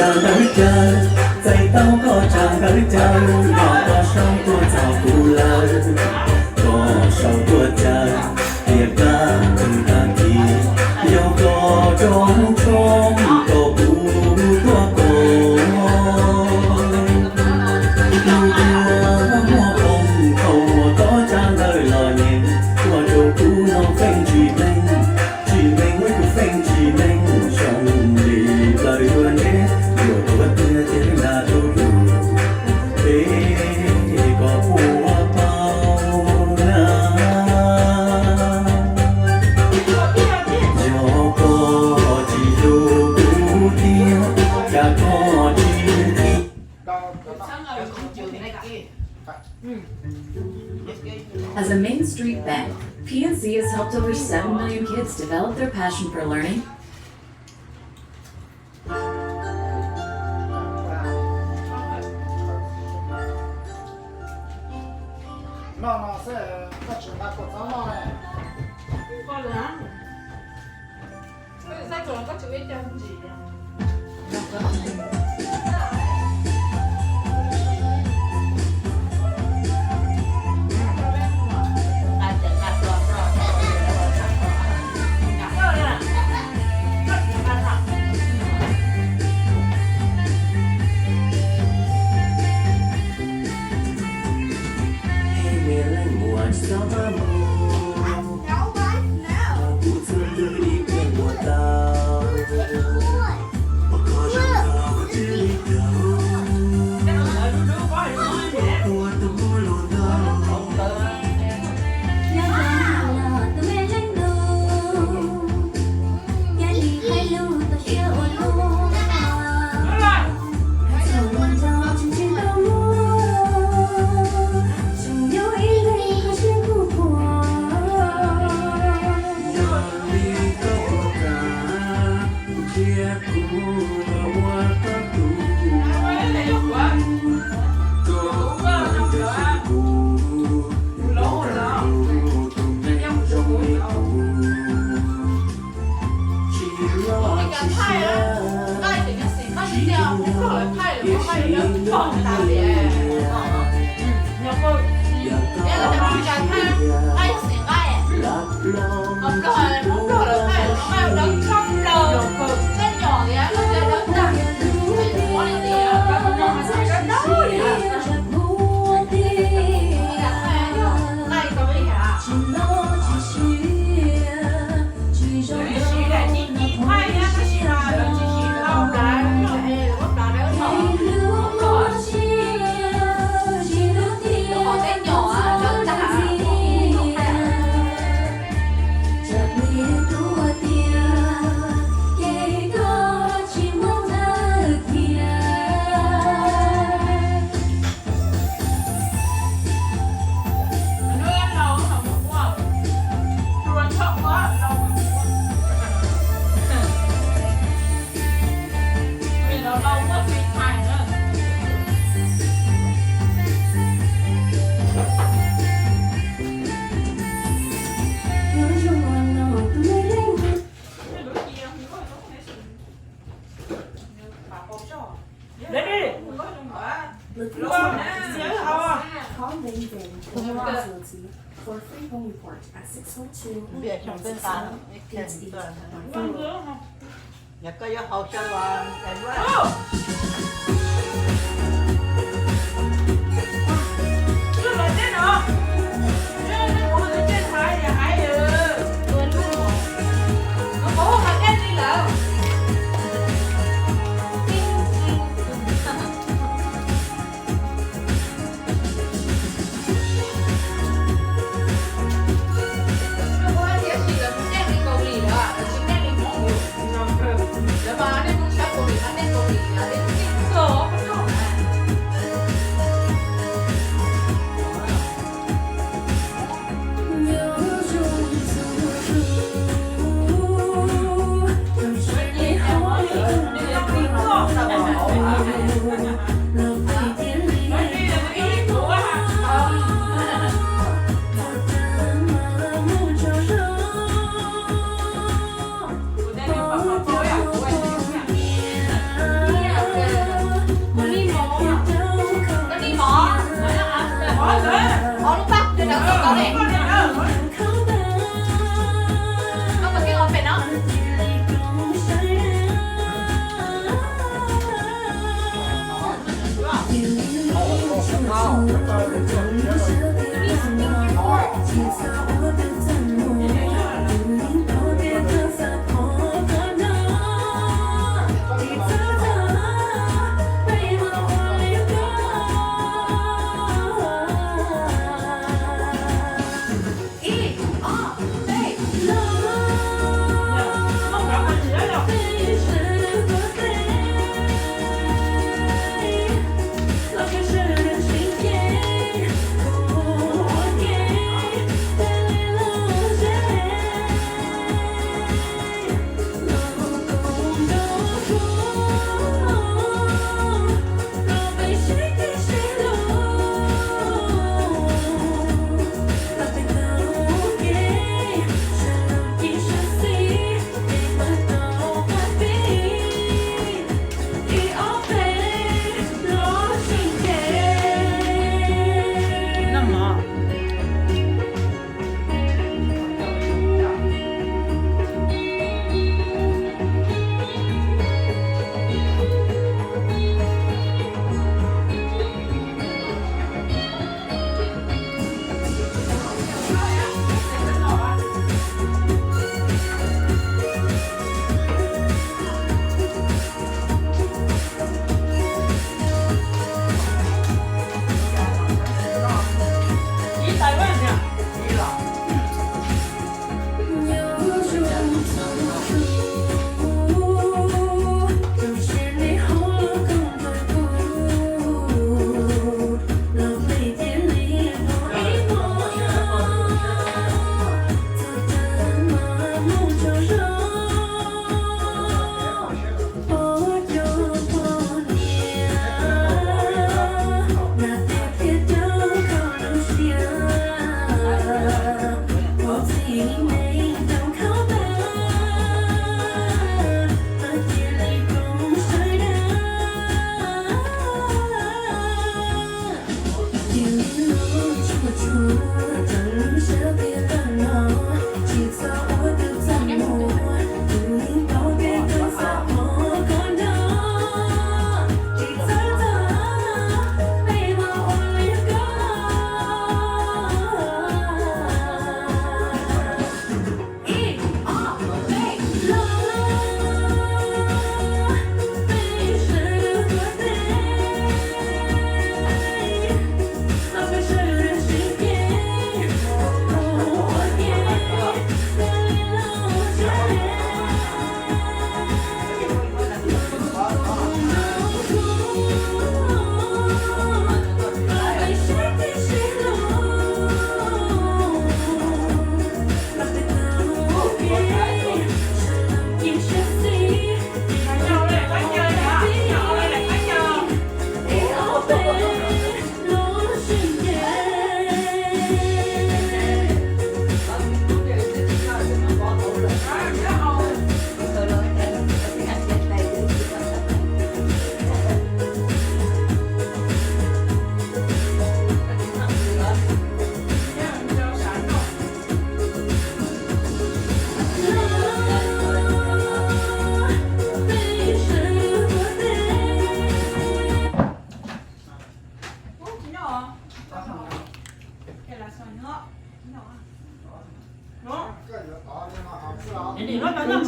Ntawv caw, txais tau koj tsab ntawv caw, yog koj sau tuaj txog kuv lawm, koj sau tuaj caw, tias kab tug tag kis, yog koj rooj tshoob kom kuv tuaj kov. Tus duab muaj poob thaum muaj koj tsab ntawv los nyeem, tuaj rau kuv no feej tsis meej, tsis meej ua kuv feej tsis meej, zoo li plaws dua ntej, yuav tuav tiag tiag nag rau lus, peb koj puas paub na. Yog koj tsis hlub kuv tiag, cas koj tsis As a Main Street bank, P N C has helped over seven million kids develop their passion for learning. Yog koj yuav haus xyaw los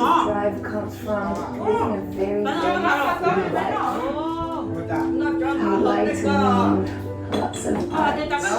Drive comes from living a very, very healthy life. I like to name lots of products.